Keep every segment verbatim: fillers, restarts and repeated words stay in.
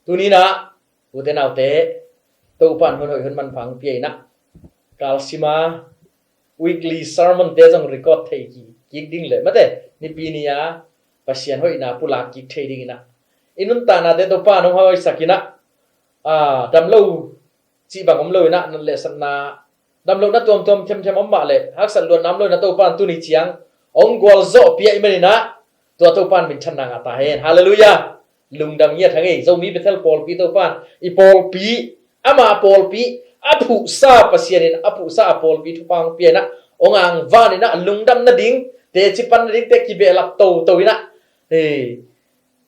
Tuni-in ah, ute naute, Topa'n hun hoih hun manpha hong pia-in ah, kalsima weekly sermon te zong record thei kik ding le mate, nipi ni-a Pasian hoihna pulak kik thei dingin ah, i nuntaknate Topa'n hong hoihsak-in ah, a, damlo cih bang om lo-in ah, nat le satna damlohna tuamtuam themthem om mah leh haksat luatna om lo-in ah, Topa'n tuni ciang hong gualzawhpih ahih manin ah, tua Topa'n minthanna ngah ta hen. Halleluiah. Lungdam ngiat hang ei. Zomi Bethel pawlpi Topa'n i pawlpi, ama pawlpi, a phuhsa, Pasian in a phuhsa a pawlpi thupha hong pia-in ah, hong angvan-in ah, lungdam nading, teci pan nading te kibehlap toto-in ah, hei,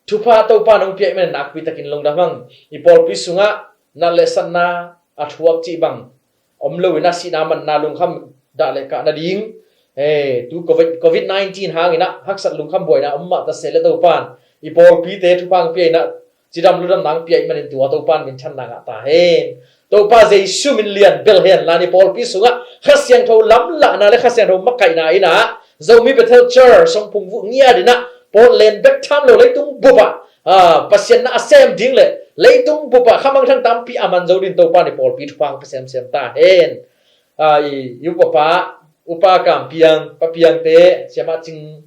thupha Topa'n hong pia ahih manin nakpi takin lungdam hang. I pawlpi sungah nat le satna a thuak cih bang om lo-in ah, sihna manna lungkham dah le kah nading, eh, tu covid, covid nineteen hangin ah haksat lungkham buaina om mah ta se leh, Topa'n i pawlpite thupha hong pia-in ah, cidam ludamna hong pia ahih manin tua Topa'n minthanna ngah ta hen. Topa Jesu min lian bel hen la, i pawlpi sungah Kha Siangtho lamlahna le Kha Siangtho makaihna in ah, Zomi Bethel Church hong phungvuh ngiat-in ah, Portland bek tham lo, leitung bup ah, a, Pasian na a sem ding le leitung bup ah khamangthang tampi a man zo dingin Topa'n i pawlpi thupha hong pia semsem ta hen. A, i, i upapa, Upa Kam Piang, Pa Piangte, Siamah Cing,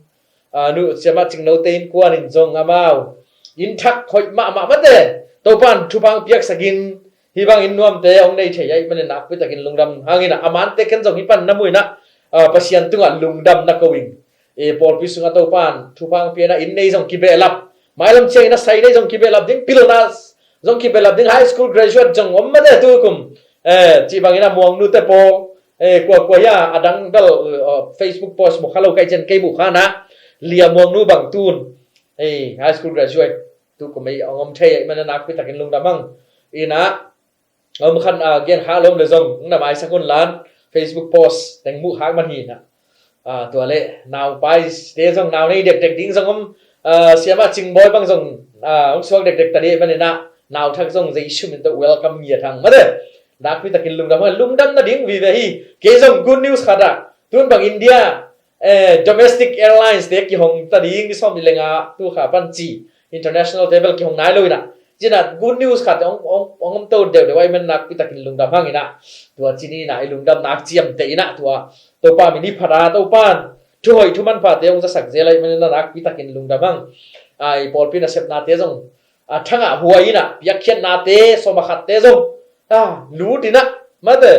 a, nu, Siamah Cing Note innkuan in zong amau inn thak hoih mahmah mate, Topa'n thupha hong piaksak-in, hih bang inn nuamte hong nei thei ahih manin nakpi takin lungdam hang in ah, a mante ken zong hih pan na mu-in ah, a, Pasian tungah lungdam na ko ing. E, pawlpi sungah Topa'n thupha hong pia-in ah, inn nei zong kibehlap, mailam ciangin ah sai nei zong kibehlap ding, pilna zong kibehlap ding, high school graduate zong om mate tu kum. E, cih bangin ah Muangnu te pawl, e, kua kua hia, a dang bel, e, Facebook post mu kha lo ka hih ciang, kei mu kha-in ah, Lia Muangnu bang tu-in, e, high school graduate tu kum ei hong om thei ahih manin nakpi takin lungdam hang. In ah, om khan, a, gen kha lawm le zong na maisak un la, Facebook post teng mu khak man hi-in ah. A, tua le naupaite zong, nau nei dekdek ding zong om, a, Siamah Cing Bawi bang zong, a, hong suak dekdek ta ding ahih manin ah, nau thak zong Jesu min tawh welcome ngiat hang mate. Nakpi takin lungdam hang, lungdam nading vive hi. Kei zong good news khat ah, tu-in bang India, eh, domestic airlines te kihong ta ding, ni sawm nih le nga tu kha pan ci, international te bel kihong nai lo-in ah, ci-in ah good news khat hong, hong, hong om to deuhdeuh ahih manin nakpi takin lungdam hang in ah, tua ci ni-in ah, i lungdam nak ciamteh in ah, tua Topa min hi phat a, Topa'n thu hoih thu manphate hong zasak zel ahih manin ah, nakpi takin lungdam hang. A, i pawlpi nasepnate zong, a, thangah huai in ah, piakkhiatnate sawm a khatte zong, a, lut in ah mate,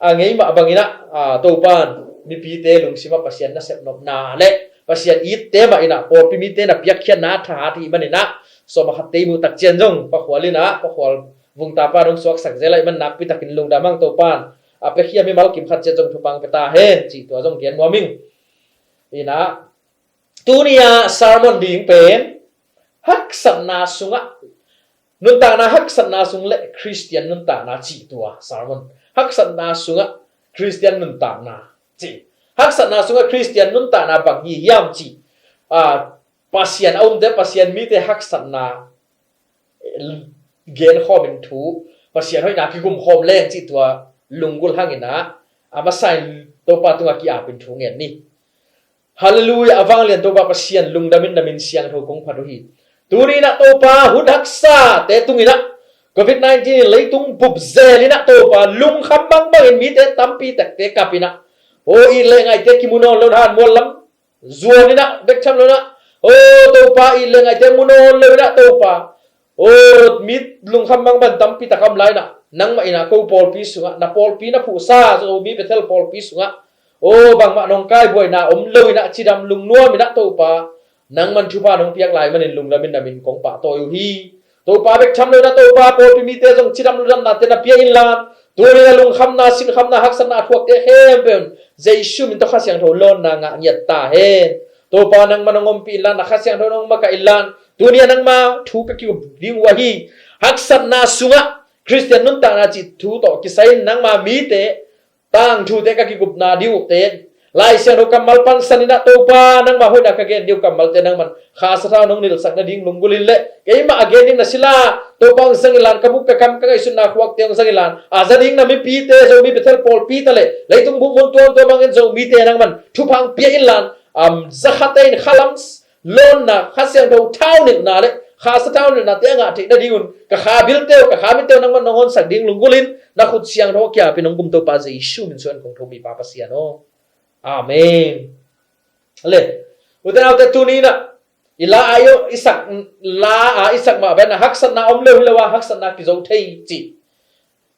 a, ngei mah bangin ah, a, Topa'n mipite lungsim ah Pasian nasep nopna le Pasian itte mah in ah, pawlpi mite na piakkhiatna thahat ahih manin ah, sawm a khatte i muh tak ciang zong Pa Khual in ah, Pa Khual Vung Tapa hong suaksak zel ahih manin nakpi takin lungdam hang. Topa'n a piakhia mimal kim khat ciat zong thupha hong pia ta hen, cih tua zong gen nuam ing. In ah, tuni-a sermon ding pen, haksatna sungah, nuntakna haksatna sung le Khristian nuntakna cih tua sermon. Haksatna sungah Khristian nuntakna cih. Haksatna sungah Khristian nuntakna bang hi hiam cih, a, Pasian a umte, Pasian mite haksatna, eh, genkhawmin thu, Pasian hoihna kigumkhawm leng cih tua lunggulh hang in ah, a masa-in Topa tungah ki-apin thu ngen ni. Halleluiah, a vanglian Topa Pasian, lungdam in na min siangtho kong phat uh hi. Tuni-in ah Topa, hun haksate tungin ah, covid nineteen in leitung bup zel in ah Topa, lungkham bangbangin mite tampi takte kap in ah, aw, it le ngaihte kimu nawn lo-in, hanmual lam zuan in ah, bek tham lo-in ah, aw Topa, it le ngaihte mu nawn lo-in ah Topa, aw, mi lungkham bangbang tampi tak a om lai-in ah, nangmah in ah ko pawlpi sungah, na pawlpi na phuhsa Zomi Bethel pawlpi sungah, aw, bangmah nong kaibuaina om lo-in ah, cidam lungnuam in ah Topa, nangman thupha nong piak lai manin lungdam in na min kong pahtawi uh hi. Topa, bek tham lo-in ah Topa, pawlpi mite zong cidam lungdamnate na pia inla, tuni-in ah lungkhamna, sinkhamna, haksatna a thuakte khempeuh in Jesu min tawh Kha Siangtho lawnna ngah ngiat ta hen. Topa, nangman hong ompih inla, na Kha Siangtho in hong makaih inla, tuni-in ah nangma thu ka kigup ding uh ahi. Haksatna sungah Khristian nuntakna cih thu tawh kisai-in nangma mite tangthute ka kigupna ding uh te, Lai Siangtho kammal pansan in ah Topa, nangma hoihna ka gen ding uh kammalte nangman Kha sathau nong nilhsak nading lunggulh in le, keimah a gen ding na sila, Topa, hong zang inla, ka buk ka kam ka ngaihsutna khuakte hong zang inla, a za ding na mipite, Zomi Bethel pawlpite le leitung bup mun tuamtuam bangin Zomite nangman thupha hong pia inla, a za khate in khalam lawnna, Kha Siangtho thaunilhna le kha sathau nilhnate a ngah theih nadingun ka kha bilte uh, ka kha mitte uh nangman nong honsak ding lunggulhin na khut siangtho a kiapin hong kum Topa Jesu min suang kong thum mipa Pasian aw. Amen. Le, ute naute tuni inah i la a i sak, la a i sak mah bangin haksatna om lo hi lo a haksatna kizo thei cih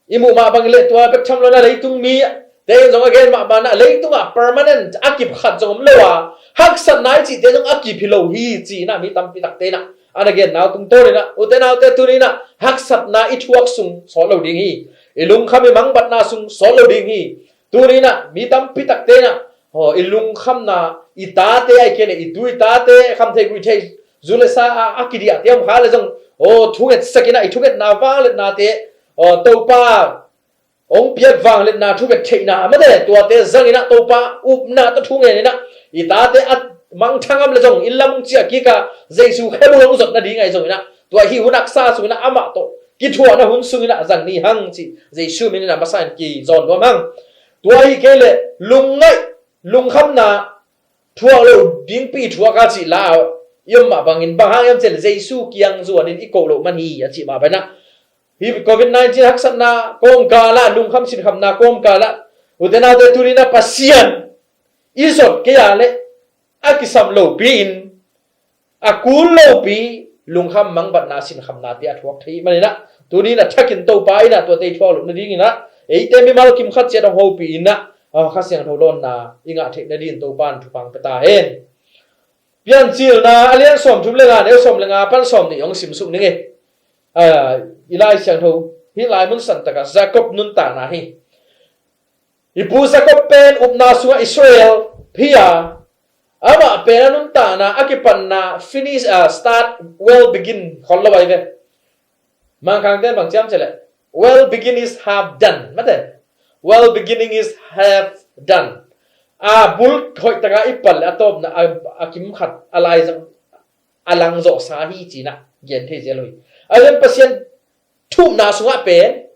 i muh mah bangin le tua bek tham lo inah leitung mite in zong a gen mah bangin ah leitungah permanent a kip khat zong om lo a haksatna i cihte zong a kip hi lo hi ci inah mi tampi takte inah a na gen nau tungtawn inah ute naute tuni inah haksatna i thuak sung sawt lo ding hi. I lungkham i mangbatna sung sawt lo ding hi. Tuni inah mi tampi takte inah aw, i lungkhamna i tate ahih kei leh i tu i tate khamthei guihthei zu le sa a, a kidiahte om kha le zong aw, thungetsak inah i thungetna vangliatnate aw, Topa hong piak vangliatna thunget theihna mate tuate zang inah Topa upna tawh thungen inah i tate a mangthang om le zong inn lam hong ciah kik a Jesu khebul hong zot nading ahi zong inah tua hih hun haksa sung inah amah tawh kithuahna hun sung inah zang ni hang cih Jesu min inah masa in kizawn nuam hang. Tua ahih kei leh lungngaih lungkhamna thuak lo dingpi thuak a cih la i om mah bangin bang hang hiam cih leh Jesu kiang zuanin i koh loh man hi a cih mah bangin ah hih covid nineteen haksatna kawmkal ah lungkham sinkhamna kawmkal ah ute naute tuni inah Pasian i zot kei a leh a kisam lopi in a kul lopi lungkham mangbatna sinkhamnate a thuak thei man inah tuni inah thakin Topa inah tuate i thuak loh nading inah eite mimal kim khat ciat hong hopih inah aw, Kha Siangtho dawnna i ngah theih nading Topa in thupha hong pia ta hen. Piancilna a lian sawmthum le nga neu sawm le nga pan sawmnih hong simsuk ning e. Ah, i Lai Siangtho hih lai mun santakah Jacob nuntakna hi. I pu Jacob pen upna sungah Israel hi a amah pen a nuntakna a kipanna finish, ah, start well begin khol lo ahi ve. Mangkangte in bang ci hiam cih leh well begin is half done mate. Well beginning is half done. A bul hoih taka i pan le a tawpna a, a kim khat a lai zang a lang zawhsa hi ci inah gen thei zel uh hi. A lian Pasian thupna sungah pen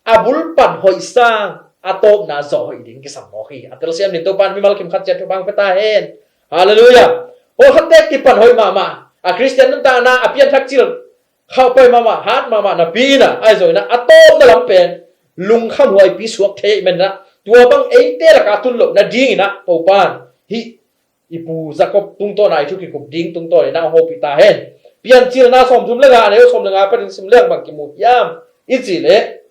a bul pan hoih sang a tawpna zawh hoih ding kisam mawk hi. A telsiam ding Topa in mimal kim khat ciat thupha hong pia ta hen. Halleluiah. Pawlkhatte kipan hoih mahmah a Khristian nuntakna a pianthak cil khauh pai mahmah hat mahmah napi inah ahi zong inah a tawpna lam pen lungkham huaipi suak thei ahih man inah tua bang eite lakah tun loh nading inah Topa in hih i pu Jacob tungtawn a i thu kikup ding tungtawn inah hong hopih ta hen. Piancilna sawmthum le nga neu sawm le nga panin sim leng bang kimu hiam i cih leh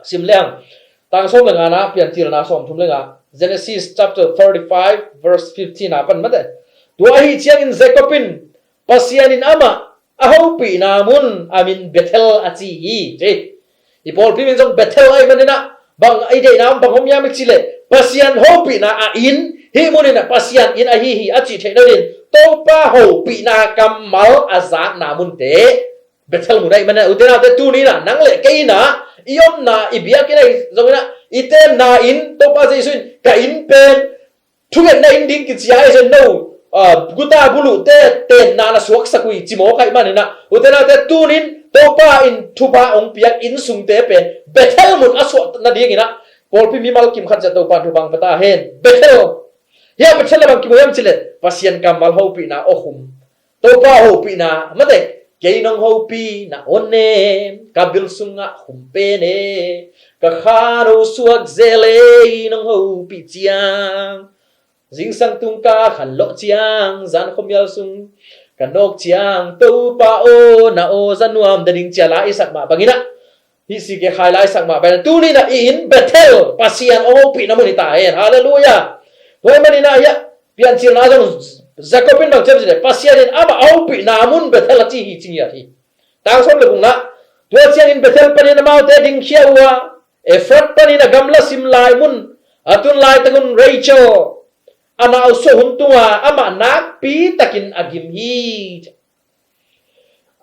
sim leng tang sawm le nga na Piancilna sawmthum le nga Genesis chapter thirty-five verse fifteen a pan mate. Tua ahi ciangin Jacob in Pasian in amah a hopihna mun a min Bethel a ci hi ci. I pawlpi min zong Bethel ahih man inah bang i deihna bang om hiam i cih leh Pasian hopihna a inn hih mun inah Pasian inn ahi hi a cih theih nading Topa hopihna kammal a zakna munte Bethel mun ahih man inah ute naute tuni inah nang le kei inah i omna i biakinn ahi zong inah i tenna inn Topa Jesu in ka inn pen thungetna inn ding kici a, ei zen no, ah, guta buluhte tenna na suaksak uh hi ci mawk ahih man inah ute naute tuni in Topa in thupha hong piak inn sungte pen Bethel mun a suah nading inah pawlpi mimal kim khat ciat Topa in thupha hong pia ta hen. Bethel hiah Bethel a bang kimu hiam cih leh Pasian kammal hopihna aw khum. Topa hopihna mate. Kei nong hopih na aw nem ka bil sungah khum pen e. Ka khan aw suak zel e nong hopih ciang. Zingsang tung ka khan lawh ciang zan khuamial sung ka nawk ciang Topa aw na aw za nuam ding ci a la i sak mah bang inah hih C K Khai la i sak mah bang inah tuni inah i inn Bethel Pasian hong hopihna mun hi ta hen. Halleluiah. Tua ahih man inah hiah Piancilna zong Jacob in bang ci hiam cih leh Pasian in amah a hopihna mun Bethel a ci hi ci ngiat hi. Tang sawm le gukna tua ciangin Bethel panin amaute dingkhia uh a Efrat panin a gamla sim lai mun a tun laitakun Rachel a nausuah hun tunga amah nakpi takin a gim hi.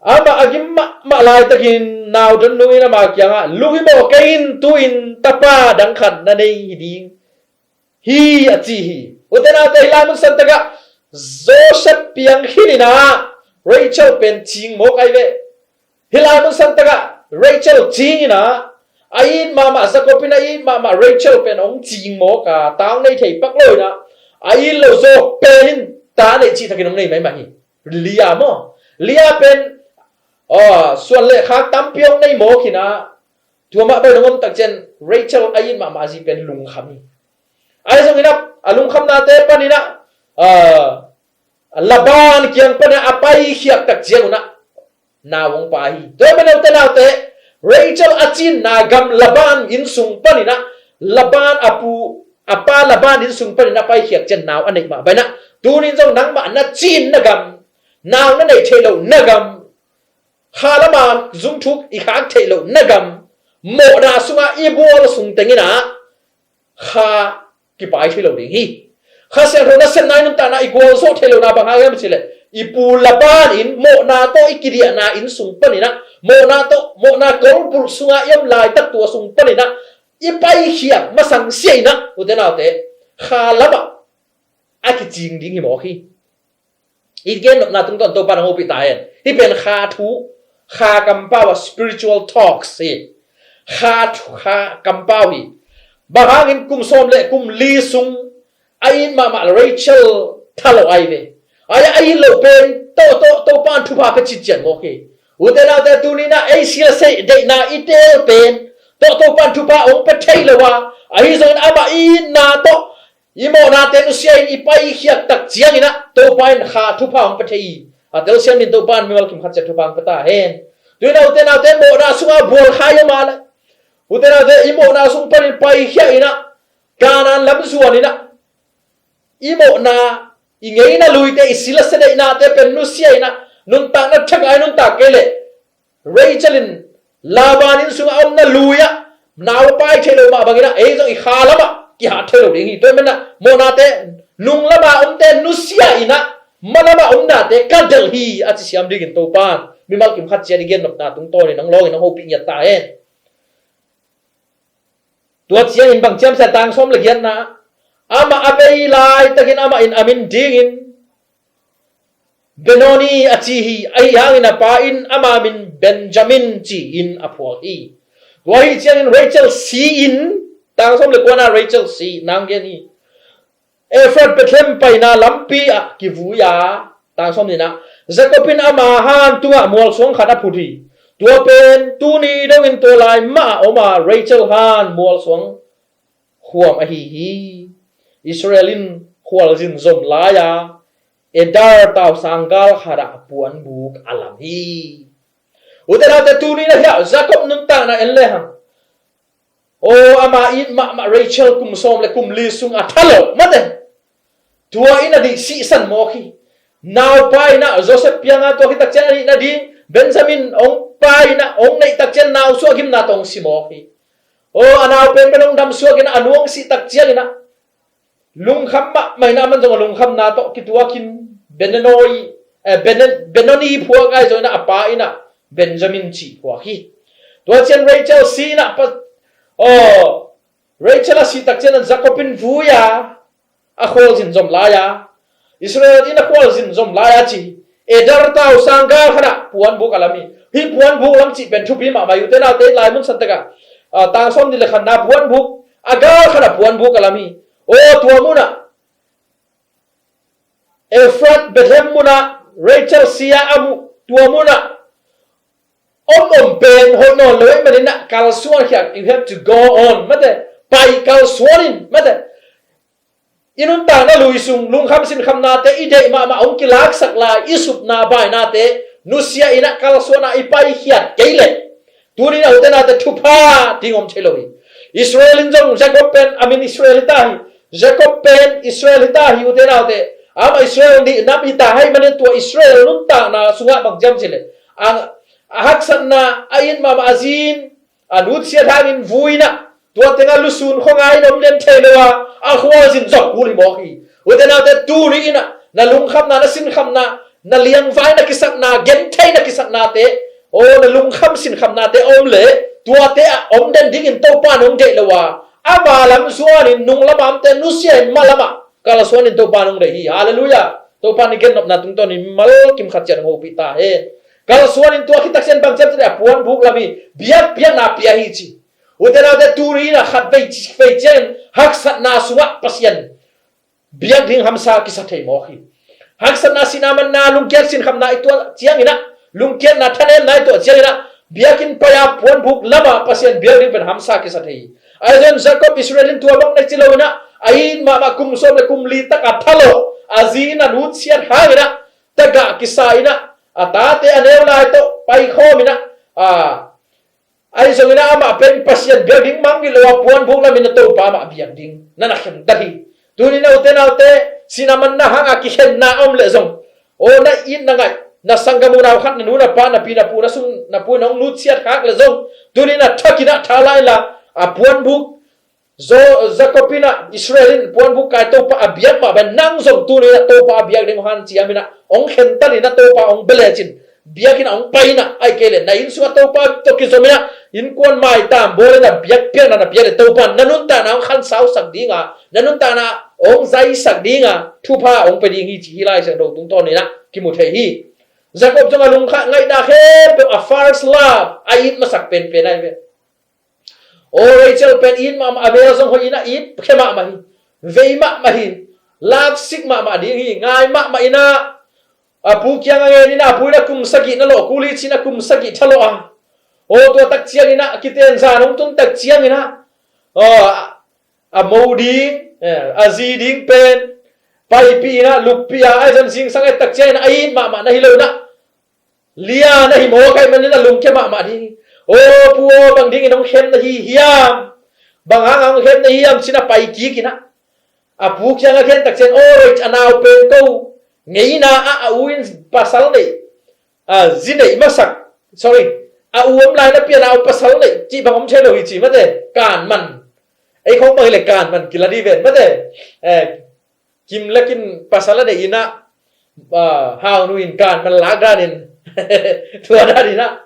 Amah a gim mahmah laitakin nautanu in ama kiangah lunghimawh kei in tu-in tapa dang khat na nei hi ding hi a ci hi. Ute naute hih lai mun santakah Joseph piang khin inah Rachel pen cing mawk ahi ve. Hih lai mun santakah Rachel cing inah a it mahmah Jacob in a it mahmah Rachel pen hong cing mawk a tang nei thei pak lo inah a it lo zawk pen in ta nei cih takin hong nei maimah hi. Leah maw? Leah pen, aw, suan le khak tampi hong nei mawk hi-in ah, tua mah bang hong om tak ciang Rachel a it mahmah a zi pen lungkham hi. Ahi zongin ah, a lungkhamnate panin ah, ah, Laban kiang panin ah a paikhiat tak ciangun ah nau hong pai hi. Tua ahih manin ute naute, Rachel a cinna gam Laban inn sung panin ah, Laban a pu, a pa Laban inn sung panin a paikhiat ciang nau a neih mah bangin ah, tuni-in zong nangmah na cinna gam, nau na neih theih lohna gam, kha lam ah zungthuk i khak theih lohna gam, mawhna sungah i bual sung tengin ah kha kipai thei lo ding hi. Kha Siangtho nasepna i nuntakna i gualzawh thei lohna bang hang hiam cih leh, i pu Laban in mawhna tawh i kidiahna inn sung panin ah, mawhna tawh, mawhna kolbulh sungah i om laitak tua sung panin ah i paikhiat masang sia-in ah, ute naute, kha lam ah a kicing ding hi mawk hi. I gennopna tungtawn Topa'n hong hopih ta hen. Hih pen kha thu, kha kampau a spiritual talks hi. Kha thu, kha kampau hi. Bang hangin kum sawm le kum li sung a it mahmah Rachel thalawh ahi ve. Ahi a, a it loh pen, to, to, Topa'n thupha pia citciat mawk hi. Ute naute, tuni-in ah ei silsei deihna i teel pen, to, Topa'n thupha hong pia thei lo a, ahi zongin amah i itna tawh i mawhnate nusia-in i paikhiat tak ciangin ah Topa in kha thupha hong pia thei hi. A telsiam in Topa in mimal kim khat ciat thupha hong pia ta hen. Tuni-in ah ute naute, mawhna sungah bual kha i om a leh, ute naute, i mawhna sung panin paikhia-in ah, Kanaan lam zuan-in ah, i mawhna, i ngeina luite, i silsei deihnate pen nusia-in ah, nuntakna thak a i nuntak kei leh, Rachel in Laban inn sungah a omna lui-ah nau a pai thei lo mah bangin ah, ei zong i kha lam ah kihat thei lo ding hi. Tua ahih manin ah mawhnate, nung lam a omte nusia-in ah, ma lam a omnate ka delh hi, a ci siam dingin Topa'n mimal kim khat ciat i gennopna tungtawnin hong lawngin hong hopih ngiat ta hen. Tua ciangin bang ciam sia, tang sawm le giatna, amah a bei laitakin amah in a min dingin Benoni a ci hi. Ahi hangin a pa in ama min Benjamin ci-in a phuak hi. Tua ahih ciangin Rachel si-in, tang sawm le kuana Rachel si nang gen hi. Efrat Bethlehem paina lampi ah kivui a, tang sawm nihna, Jacob in ama han tungah mualsuang khat a phut hi. Tua pen tuni dongin tua lai mah a om a, Rachel han mualsuang khuam ahi hi. Israel in khualzin zom lai-a, Eder tausang gal khatah puanbuk a lam hi. Ute naute, tuni-in ah hiah Jacob nuntakna en lehang, aw, ama it mahmah Rachel kum sawm le kum li sung a thalawh mate, tua in a dih sihsan mawk hi. Naupa in ah Joseph piang a, tua khit tak ciang a nihna ding Benjamin hong pai in ah, hong neih tak ciang nau suah gimna tawh hong si mawk hi. Aw, a nau penpen hong damsuak in ah, a nu hong sih tak ciangin ah lungkham mahmah in ah, aman zong a lungkhamna tawh kituakin Benoni, eh, Bene-, Benoni phuak ahi zongin ah, a pa in ah Benjamin cih phuak hi. Tua ciang Rachel si in ah pa, aw, Rachel a sih tak ciang ah Jacob in vui a, a khualzin zom lai-a, Israel in a khualzin zom lai-a ci hi. Eder tausang gal khatah puanbuk a lam hi. Hih puanbuk lam cih pen thupi mahmah hi. Ute naute, laimun santak ah, ah, tang sawm nih le khatna, puanbuk, a gal khatah puanbuk a lam hi. Aw, tua munah, Efrat Bethlehem munah Rachel si a, a mu, tua munah om om pen hoih nawn lo ahih manin ah kalsuan khiat, you have to go on mate, pai kalsuan in mate. I nuntakna lui sung lungkham sinkhamnate, i deih mahmah hong kilaksak lai i supna bainate nusia in ah kalsuan a i paikhiat kei leh, tuni-in ah ute naute, thupha ding om thei lo hi. Israel in zong Jacob pen, a min Israel hi ta hi. Jacob pen Israel hi ta hi, ute naute. Amah Israel nih nam hi ta ahih manin tua Israel nuntakna sungah bang ciam cih leh, a, a haksatna, a it mahmah a zi in a nutsiat hangin vui in ah, tua tengah lusun khuangai in om lian thei lo a, a khualzin zom kul hi mawk hi. Ute naute, tuni-in ah na lungkhamna, na sinkhamna, na liangvai na kisakna, genthei na kisaknate, aw, na lungkham sinkhamnate a om leh, tuate ah om den dingin Topa in hong deih lo a, ama lam zuanin nung lam a omte nusia in ma lam ah kalsuan in Topa in hong deih hi. Halleluiah. Topa in i gennopna tungtawnin mimal kim khat ciat hong hopih ta hen. Kalsuan in, tua khit tak ciang bang ciam cih leh a puanbuk lam hi, biakpiakna pia hi ci. Ute naute, tuni-in ah khatvei, vei ciangin haksatna sungah Pasian biak ding hamsa kisa thei mawk hi. Haksatna, sihna, manna, lungkiat sinkhamna i tuah ciangin ah, lungkiatna, thanemna i tuah ciangin ah, biakinn pai-a puanbuk lamah Pasian biak ding pen hamsa kisa thei hi. Ahi zongin Jacob, Israel in tua bang na ci lo in ah, a it mahmah kum sawm le kum li tak a thalawh a zi in a nutsiat hangin ah, tagah kisa in ah, a tate a neu lai tawh paikhawm in ah, a, ahi zongin ah amah pen Pasian biak ding mang hi lo a, puanbuk lamin a Topa amah biak ding na na khentat hi. Tuni-in ah, ute naute, sihna, manna hanga kikhenna om leh zong, aw, na it na ngaih, na sanggam unau khat, na nu na pa, na pi na pu, na sung na pu in hong nutsiat khak leh zong, tuni-in ah thakin ah tha la inla, a puanbuk Zo-, Jacob in ah, Israel in puanbuk kai Topa a biak mah bangin nang zong tuni-in ah Topa a biak ding hong hanciam in ah, hong khentat in ah, Topa hong bia lecin, biakinn ah hong pai in ah, ahih kei leh na inn sungah Topa tawh kizom in ah, innkuan maitam bawl in ah, biakpiakna na piak leh Topa in na nuntakna hong khansausak ding a, na nuntakna hong zaisak ding a, thupha hong pia ding hi, ci hi Lai Siangtho tungtawn in ah kimu thei hi. Jacob zong a lungkha ngaihna khempeuh, a first love, a it masak penpen ahi ve. Aw, Rachel pen it mahmah, a mel zong hoih in ah, it khia mahmah hi, vei mahmah hi, laksik mahmah ding hi, ngai mahmah in ah, a pu kiangah ngen in ah, a pu in ah kum sagih na lawh kul hi ci-in ah, kum sagih thalawh a, aw, tua tak ciangin ah, kiten zan hong tun tak ciangin ah, aw, a mo ding, eh, a zi ding pen paipih in ah, luppih a, ahi zongin zingsang et tak ciangin ah, a it mahmah na hi lo in ah, Leah na hi mawk ahih manin a lungkia mahmah ding hi. Aw pu aw, bang dingin hong khem na hi hiam? Bang hang hong khem na hi hiam? Ci-in a pai kik in ah, a pu kiangah a gen tak ciang, aw, Rachel, a nau pen ko ngeina ah a u in pasal neih, a, zi neih masak, sorry, a u om lai napi a nau pasal neih cih bang om thei lo hi ci mate, kanman. Ei khawng bang hi leh kanman kila dih ven mate. Eh, Kim le Kim pasal a neih in ah, ah, Hau nu in kanman lak danin, tua danin ah,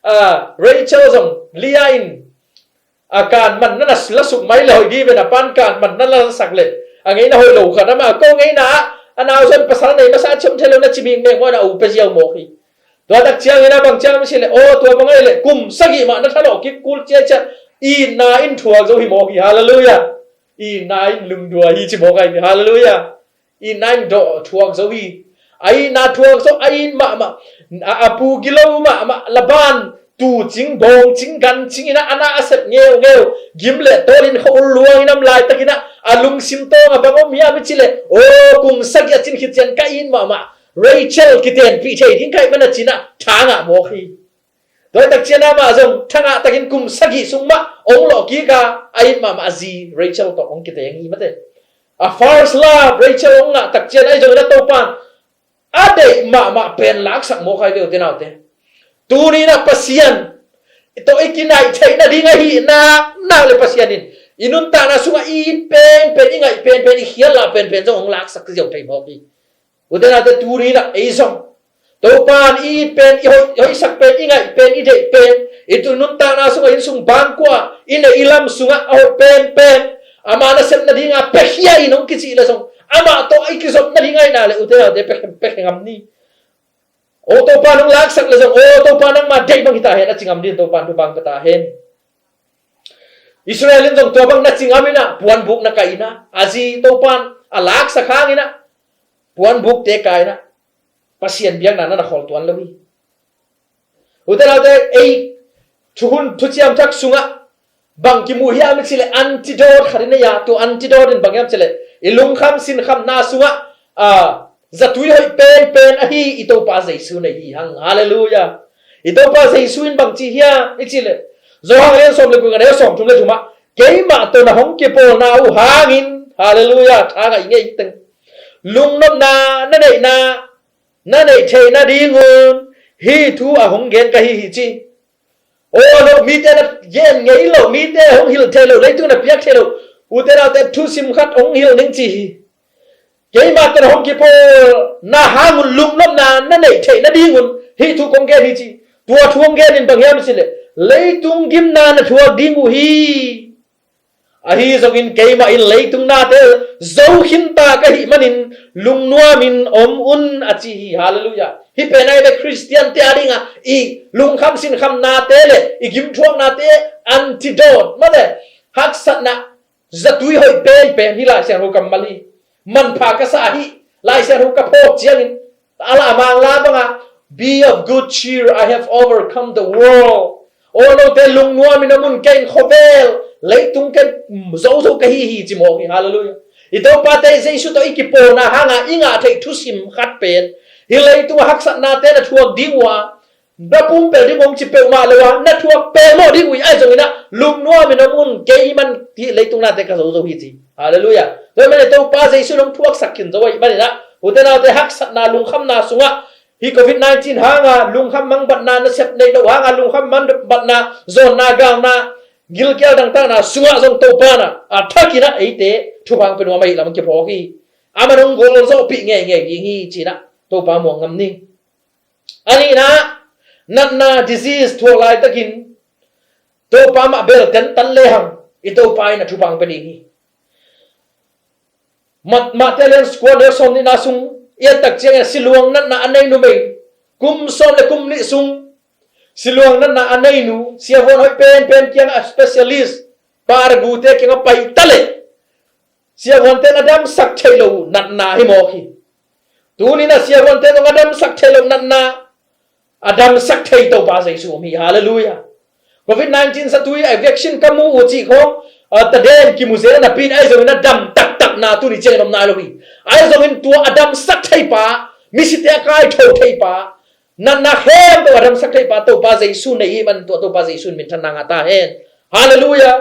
ah, Rachel zong Leah in, ah, kanman na na la suk mai le hoih dih ven, a pa'n kanman na la sak leh a ngeina hoih lo khat, amah ko ngeina ah a nau zong pasal neih masa, a ciam thei lo na ci mingmeng maw, na u pia ziau mawk hi. Tua tak ciangin ah bang ciang mi ci leh, aw, tua bang ahih leh kum sagih mah na thalawh kik kul ciacia, itna in thuak zo hi mawk hi. Halleluiah. Itna in lungdua hi ci mawk ahi hi. Halleluiah. Itna in dawh thuak zo hi. A itna thuak zo, a it mahmah, a, a pu gilo mahmah, Laban tuucing, bawngcing, gancing in ah, a na a sep ngeungeu, gim le tawl in kha ul luang in om laitakin ah, a lungsim tawngah bang om hiam i cih leh, aw, kum sagih a cin khit ciang ka it mahmah Rachel kitenpih thei ding ka hih manin a ci-in ah tha ngah mawk hi. Tua tak ciang amah zong tha ngah takin kum sagih sung mah hong lawh kik a, a it mahmah a zi Rachel tawh hong kiteng hi mate. A first love Rachel hong ngah tak ciang ahi zongin a Topa'n a deih mahmah pen laksak mawk ahi ve, ute naute. Tuni-in ah Pasian tawh i kinaih theih nading ahih nak, nak leh Pasian in i nuntakna sungah i it penpen, i ngaih penpen, i khialna penpen zong hong laksak ziau thei mawk hi. Ute naute, tuni-in ah ei zong Topa'n i it pen, i hoih, i hoihsak pen, i ngaih pen, i deih pen, i tu nuntakna sungah, inn sung bangkua, i neih i lam sungah a hoih penpen amah nasep nadinga piakhia in hong kicih leh zong, amah tawh i kizop nading ahih nak leh, ute naute, piakhe, piakhe ngam ni. Aw, Topa'n hong laksak leh zong, aw, Topa, nangma deih bang hi ta hen, a ci ngam dingin Topa'n thupha hong pia ta hen. Israel in zong tua bang na ci ngam in ah, puanbuk na kai in ah, a zi Topa'n a laksak hangin ah, puanbukte kai in ah, Pasian biakna na na khawl tuan lo hi. Ute naute, ei thuhun thuciam thak sungah bang kimu hiam i cih leh antidote khat i nei a, tua antidote in bang hiam cih leh i lungkham sinkhamna sungah, a, zatui hoih penpen ahi i Topa Jesu nei hi hang. Halleluiah. I Topa Jesu in bang ci hiam i cih leh, Johan a lian sawm le guk, a neu sawmthum le thum ah, keimah tawh na hong kipawlna uh hangin, halleluiah, tha ngah i ngei hi teng, lungnopna na neihna, na neih theih nadingun hih thu a hong gen ka hi hi ci. Aw, lo, mite na gen ngei lo, mite hong hilh theih lo, leitung na piak theih lo, ute naute, thusim khat hong hilh ning ci hi. Keimah tawh na hong kipawlna hangun lungnopna na neih theih nadingun hih thu kong gen hi ci. Tua thu hong gen in bang hiam i cih leh, leitung gimna na thuak ding uh hi. Ahi zongin keimah in leitung nate zo khinta ka hih manin lungnuamin om un, a ci hi. Halleluiah. Hih pen ahi ve Khristiante a dingah i lungkham sinkhamnate le i gimthuaknate antidote mate, haksatna zatui hoih penpen hi, Lai Siangtho kammal hi. Manpha ka sa hi. Lai Siangtho ka phawk ciangin, a la a Mangla bangah, "Be of good cheer, I have overcome the world." Aw note lungnuam in om un, kei in khuavel leitung ken zozo ka hi hi ci mawk hi. Halleluiah. I Topate Jesu tawh i kipawlna hanga i ngah theih thusim khat pen, hih leitungah haksatnate na thuak ding uh a, na pumpel ding uh hong ci peuhmah lo a, na thuak pelmawh ding uh hi. Ahi zongin ah lungnuam in om un, kei man hih leitung nate ka zozo hi ci. Halleluiah. Tua ahih manin Topa Jesu in hong thuaksak khin zo ahih manin ah, ute naute, haksatna, lungkhamna sungah, hih covid nineteen hanga lungkham mangbatna, nasep neih loh hanga lungkham mangbatna, zawnna, galna, gilkial dangtakna sungah zong Topa in ah a thakin ah eite thupha hong pia nuam ahih lam kiphawk hi. Aman hong gualzawhpih ngeingei ding hi ci-in ah Topa muang ngam ni. A nihna, natna, disease thuak laitakin Topa mah bel tentan lehang i Topa in a thupha hong pia ding hi. Mat-, Mate lian kua, neu sawm nihna sung i et tak ciangin siluang natna a nei numei, kum sawm le kum nih sung siluang natna a nei nu, siavuan hoih penpen kiangah specialist, paragute kiangah pai ta leh, siavuante in a damsak theih loh natna hi mawk hi. Tuni in ah siavuante zong a damsak theih loh natna, a damsak thei Topa Jesu om hi. Halleluiah. Covid nineteen satui a vaccine ka mu uh cih khawng, a, taden kimu zel napi in, ahi zongin a dam taktakna tuni ciangin om nai lo hi. Ahi zongin tua a damsak thei pa, misite a kaitho thei pa, natna khempeuh a damsak thei pa Topa Jesu nei hi man, tua Topa Jesu in minthanna ngah ta hen. Halleluiah.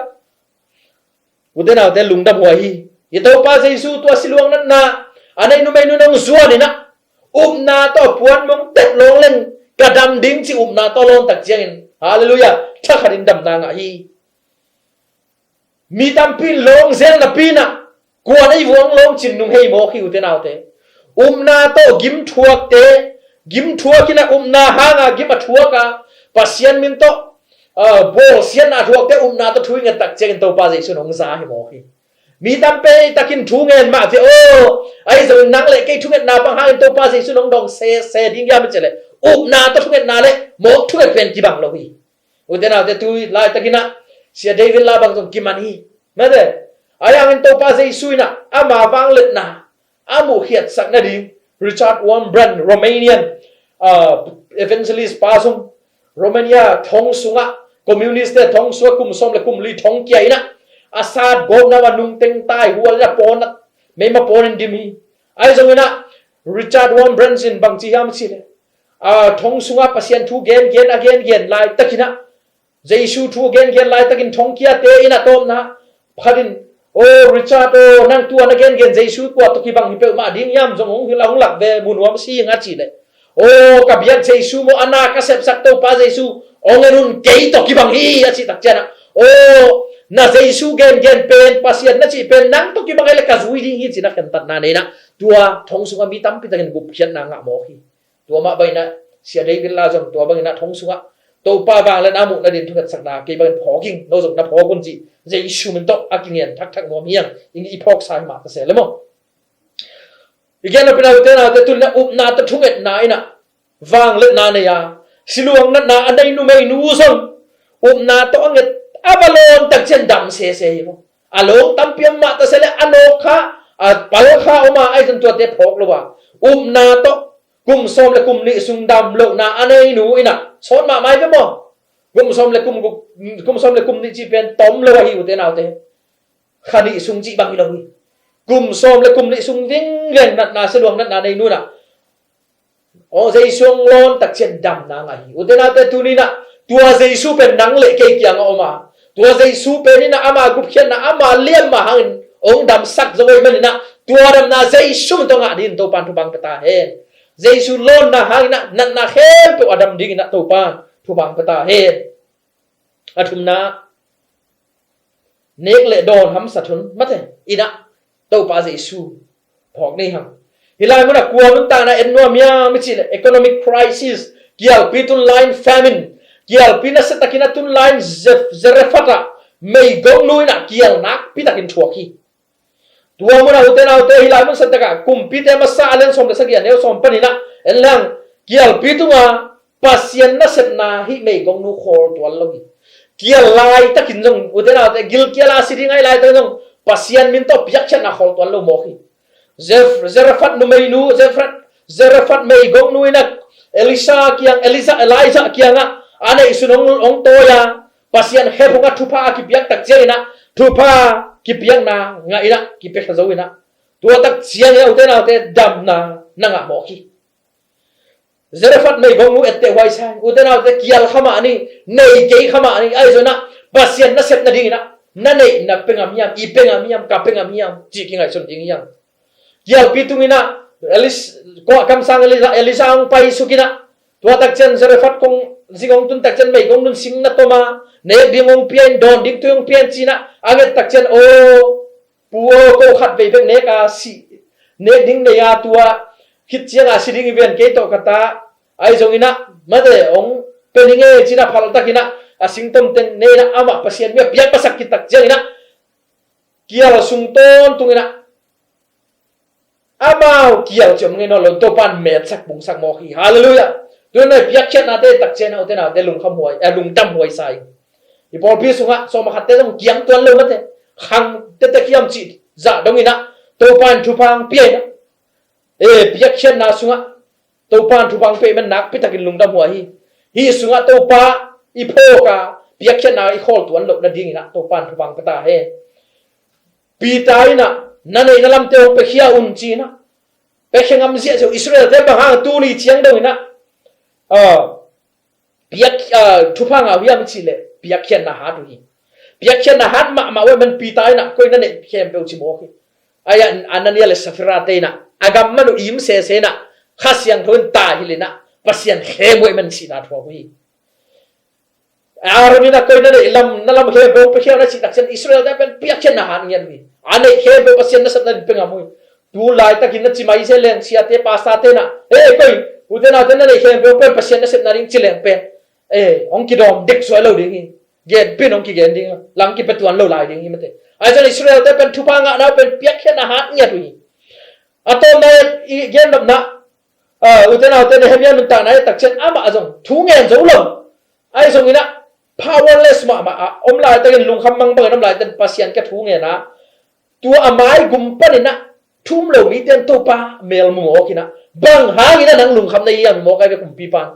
Ute naute, lungdam huai hi. I Topa Jesu tua siluang natna a nei numei nu in hong zuan in ah, upna tawh a puan mong tep lawng leng ka dam ding ci upna tawh a lawn tak ciangin, halleluiah, thakhatin damna ngah hi. Mi tampi in lawng zel napi in ah, kua nei vuang lawng cin nung hei mawk hi, ute naute. Upna tawh gim thuakte, gim thuak in ah upna hanga gim a thuak a, Pasian min tawh, ah, bawlsiatna a thuakte upna tawh thu i nget tak ciangin Topa Jesu in hong za hi mawk hi. Mi tampi takin thu ngen mah ve aw, ahi zongin nang le kei thungetna bang hangin Topa Jesu in hong dawng sese ding hiam i cih leh, upna tawh thungetna le mawk thunget pen kibang lo hi. Ute naute, tu laitakin ah Sia David La bang zong kiman hi. Mate, ahi hangin Topa Jesu in ah ama vangliatna a muhkhiatsak nading, Richard Wurmbrand, Romanian, ah, evangelist pa zong, Romania thong sungah, communist te thong sungah kum sawm le kum li thong kia in ah, a sat gawpna uh a nungteng taihual in a pawn a, meima pawn in dim hi. Ahi zongin ah Richard Wurmbrand in bangci hiam cih leh, a, thong sungah Pasian thu gengen a gengen laitakin ah, Jesu thu gengen laitakin thongkiate in a tawpna khat in, "O Richard aw, nang tua na gengen Jesu kua tawh kibang hi peuhmah ding hiam, zong hong hilh a hong lak ve mu nuam si ing," a cih leh, "O ka biak Jesu maw, a na ka sepsak Topa Jesu, hong en un, kei tawh kibang hi," a cih tak ciangin ah, "O na Jesu gengen pen, Pasian na cih pen nang tawh kibang hi leh ka zui ding hi," ci-in a khentatna nei in ah, tua thong sungah mi tampi takin gupkhiatna ngah mawk hi. Tua mah bangin ah Sia David La zong tua bangin ah thong sungah, "Topa vangliatna muh nading thungetsakna kei bangin phawk ing, no zong na phawk un," ci Jesu min tawh a kingen thakthak nuam hi hang. I phawksa hi mah ta se le maw. I gen napi-in ah, ute naute, tuni in ah upna tawh thungetna in ah vangliatna nei a, siluang natna a nei numeinu zong upna tawh a nget a va lawn tak ciang dam sese hi maw. A lawng tampi om mah ta se le, a nawk kha, a pal kha om a, ahi zong tuate phawk lo a, upna tawh kum sawm le kum nih sung dam lohna a nei nu in ah, sawt mahmah hi ve maw. Kum sawm le kum, kum sawm le kum nih cih pen tom lo ahi, ute naute. Kha nih sung cih bang hi lo hi. Kum sawm le kum nih sung vingveng natna, siluang natna nei nu in ah, aw, Jesu hong lawn tak ciang damna ngah hi. Ute naute, tuni in ah tua Jesu pen nang le kei kiangah om a, tua Jesu pen in ah ama gupkhiatna, ama liamma hangin hong damsak zo ahih manin ah, tua damna Jesu min tawh ngah dingin Topa'n thupha hong pia ta hen. Jesu lawnna hangin ah natna khempeuh a dam dingin ah Topa'n thupha hong pia ta hen. A thumna, nek le dawn hamsat hun mate in ah Topa Jesu phawk ni hang. Hih lai munah kua nuntakna en nuam hiam i cih leh, economic crisis, kialpi tun lai-in famine, kialpi nasia takin a tun lai-in Ze-, Zarephath ah meigongnu in ah kial nakpi takin thuak hi. Tua munah, ute naute, hih lai mun santak ah Kumpite Masa a lian sawm le sagih, a neu sawm panin ah en leng, kialpi tungah Pasian nasepna hih meigongnu khawl tuan lo hi. Kial laitakin zong, ute naute, gilkial a si ding ahih laitakin zong Pasian min tawh piakkhiatna khawl tuan lo mawk hi. Zef-, Zarephath numeinu, Zarephath, Zarephath meigongnu in ah Elisha kiang, Elisha, Elijah kiangah a neihsun hong, hong tawi a, Pasian khe phungah thupha a kipiak tak ciangin ah, thupha kipiakna ngah in ah, kipiak kha zo in ah, tua tak ciangin ah, ute naute, damna na ngah mawk hi. Zarephath meigongnu etteh huai sa hi. Ute naute, kial kha mah ni, nei kei kha mah ni, ahi zongin ah Pasian nasep nadingin ah, na neih na pe ngam hiam, i pe ngam hiam, ka pe ngam hiam, cih kingaihsun ding hiam. Kialpi tungin ah, Elis-, kua kamsang Elisa, Elisa hong paisuk in ah, tua tak ciang Zarephath kong zing hong tun tak ciang meigongnu in sing na tom a, nek ding hong pia in, dawn ding tui hong pia in ci-in ah, a nget tak ciang, aw, pu aw, ko khat vei bek nek a si, nek ding nei a, tua khit ciang a si ding hi ven kei tawh ka ta, ahi zongin ah, mate, hong pe ning e ci-in ah phal takin ah, a sing tom teng ne in ah, amah Pasian mi a piak masak khit tak ciangin ah, kial sung tawntung in ah, amau kial ciang ngei nawn lo, Topa'n metsak bungsak mawk hi. Halleluiah. Tua nai piakkhiatnate tak ciang ah, ute naute, lungkham huai, eh, lungdam huai sa hi. I pawlpi sungah sawm a khatte zong kiam tuan lo mate, khang tete kiam cih zah dongin ah, Topa'n thupha hong pia in ah, eh, piakkhiatna sungah Topa'n thupha hong pia ahih man nakpi takin lungdam huai hi. Hih sungah Topa i phawk a, piakkhiatna i khawl tuan loh nadingin ah Topa'n thupha hong pia ta hen. Peter in ah, na neih na lamte hong piakhia un ci-in ah, piakhia ngam ziahziah uh. Israel-te bang hang tuni ciang dongin ah, ah, piak, ah, thupha ngah uh hiam i cih leh, piakkhiatna hat uh hi. Piakkhiatna hat mahmah uh ahih man Peter in ah, koi na neih khempeuh ci mawk hi. Ai, An-, Anania le Saphira-te in ah, a gam man uh im sese in ah, Kha Siangtho in tahilh in ah, Pasian khem uh ahih man sihna thuak uh hi. Aaron in ah, koi na neih lam, na lam khempeuh hong piakhia un a cih tak ciang, Israel-te pen piakkhiatna hat ngiat uh hi. A neih khempeuh Pasian nasepna dingin pia ngam uh hi. Tu laitakin na ci mai se leng, siate, pastor-te in ah, eh, koi, ute naute, na neih khempeuh pen Pasian nasepna ding ci leng pen, eh, hong kidawm dek suai lo ding hi. Genpih in hong kigen ding, lang kipia tuan lo lai ding hi mate. Ahi zongin Israel-te pen thupha ngahna uh pen piakkhiatna hat ngiat uh hi. A tawpna i gen nopna, ah, ute naute, Nehemiah nuntakna i et tak ciang amah zong thu ngen zo lo. Ahi zongin ah powerless mahmah a om laitakin, lungkham mangbangin om laitakin Pasian kiang thu ngen a, tua a maigum panin ah thu um lo mite in Topa mel mu mawk in ah, bang hangin ah nang lungkham na hi hiam, mawk ai ve kumpipa'n.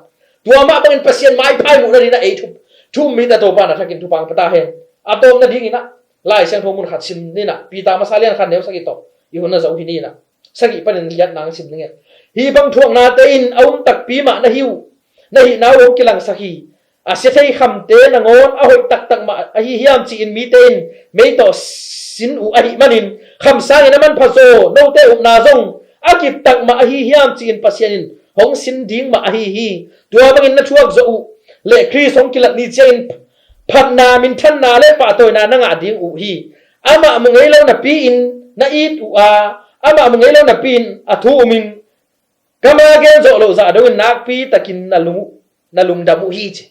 Tua mah bangin Pasian maipha i muh nadingin ah ei thu, thu um mite Topa'n a thakin thupha hong pia ta hen. A tawpna dingin ah Lai Siangtho mun khat sim ni in ah, Peter masa lian khat neu sagih tawh i hun na zo hi ni in ah. Sagih panin giat nang sim ning e. Hih bang thuaknate in a um takpi mah na hi uh, na hihna uh hong kilangsak hi. A sia thei khamte nangawn a hoih taktak mah ahi hiam ci-in mite in mei tawh sin uh ahih manin, kham sangin a manpha zaw note upna zong a kip tak mah ahi hiam ci-in Pasian in hong sin ding mah ahi hi. Tua bangin na thuak zawh uh leh Khrist hong kilat ni ciangin phatna, minthanna le pahtawina na ngah ding uh hi. Amah mu ngei lo napi-in na it uh a, amah mu ngei lo napi-in a thu umin, kam a gen zawh loh zah dongin nakpi takin na lung, na lungdam uh hi ci.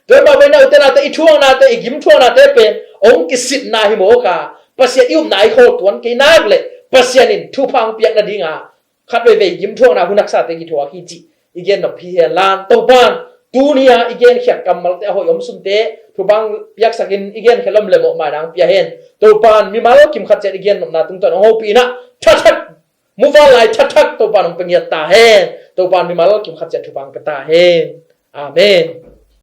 Tua mah bangin ah ute naute, i thuaknate, i gim thuaknate pen hong kisitna hi mawk a, Pasian i upna i khawl tuan kei nak leh Pasian in thupha hong piak nading a, khat veivei gim thuakna hun haksate kithuak hi cih i gen nop hi hen la, Topa'n tuni a i genkhiat kammalte a hoih om sunte thupha hong piaksakin i genkhiat lawm le mawhmaina hong pia hen. Topa'n mimal kim khat ciat i gen nopna tungtawn hong hopih in ah, thathak, muvanlai thathak Topa'n hong pia ngiat ta hen. Topa'n mimal kim khat ciat thupha hong pia ta hen. Amen.